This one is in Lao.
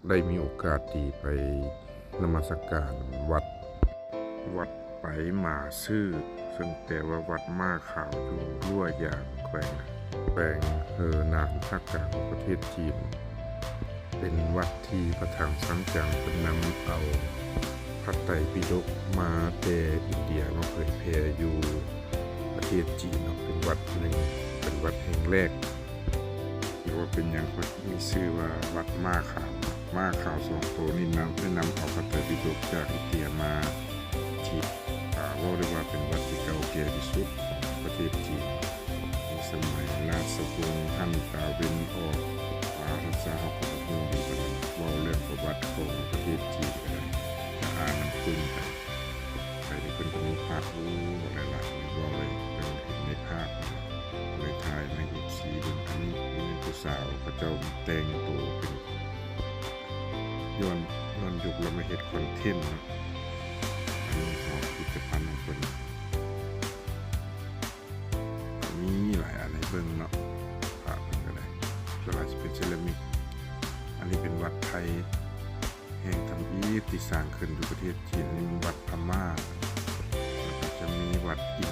ໄດ້ມີໂອກາດທີ່ໄປນະມັດສະການວັດ ວັດໄປໝາຊື່ ເຊິ່ງແປວ່າວັດມ້າຂາວ ຢູ່ຮົ່ວຢາງ ແຂວງ ແຂວງເຫີໜານ ພາກກາງຂອງປະເທດຈີນ. ເປັນວັດທີ່ພະຖັງຊັງຈັງເພິ່ນນຳເອົາພະໄຕປິດົກມາແຕ່ອິນເດຍມາເຜີຍແຜ່ຢູ່ປະເທດຈີນເນາະ, ເປັນວັດໜຶ່ງ ເປັນວັດແຫ່ງແລກ. ທີ່ວ່າເປັນຫຍັງເພິ່ນມີຊື່ວ່າວັດມ້າຂາວ, ມ້າຂາວສອງໂຕນີ້ນຳ ໄດ້ນຳເອົາພະໄຕປິດົກຈາກອິນເດຍມາທີ່ ເວົ້າໄດ້ວ່າເປັນວັດທີ່ເກົ່າແກ່ທີ່ສຸດຂອງປະເທດຈີນ. ໃນສະໄໝລາຊະວົງຫັ້ນຕາເວັນອອກ ອາ ທ່ານຊາວເຮົາກໍບໍ່ຮູ້ດີປານໃດ, ເວົ້າເລື່ອງປະຫວັດຂອງປະເທດຈີນກໍໄດ້ ຖ້າອ່ານນຳເພິ່ນໄປ ໄປເພິ່ນກໍມີພາບ ໂອ້ ຫຼາຍໆ ເວົ້າໄດ້ເບິ່ງເຫັນໃນພາບ ກໍເລີຍຖ່າຍໃຫ້ເອັຟຊີເບິ່ງ. ອັນນີ້ເປັນຜູ້ສາວເຂົາເຈົ້າແຕ່ງໂຕເປັນ ຍ້ອນ ຍ້ອນຍຸກລະມາເຮັດຄອນເທັນເນາະ. ອັນນີ້ຫອພິພິທະພັນຂອງເພິ່ນ ມີຫຼາຍອັນໃຫ້ເບິ່ງເນາະ, ພະເພິ່ນກໍໄດ້ ສ່ວນຫຼາຍຊິເປັນເຊຣາມິກ. ອັນນີ້ເປັນວັດໄທແຫ່ງທຳອິດທີ່ສ້າງຂຶ້ນຢູ່ປະເທດຈີນ, ອັນນີ້ວັດພະມ້າ, ແລ້ວກໍຈະມີວັດອີ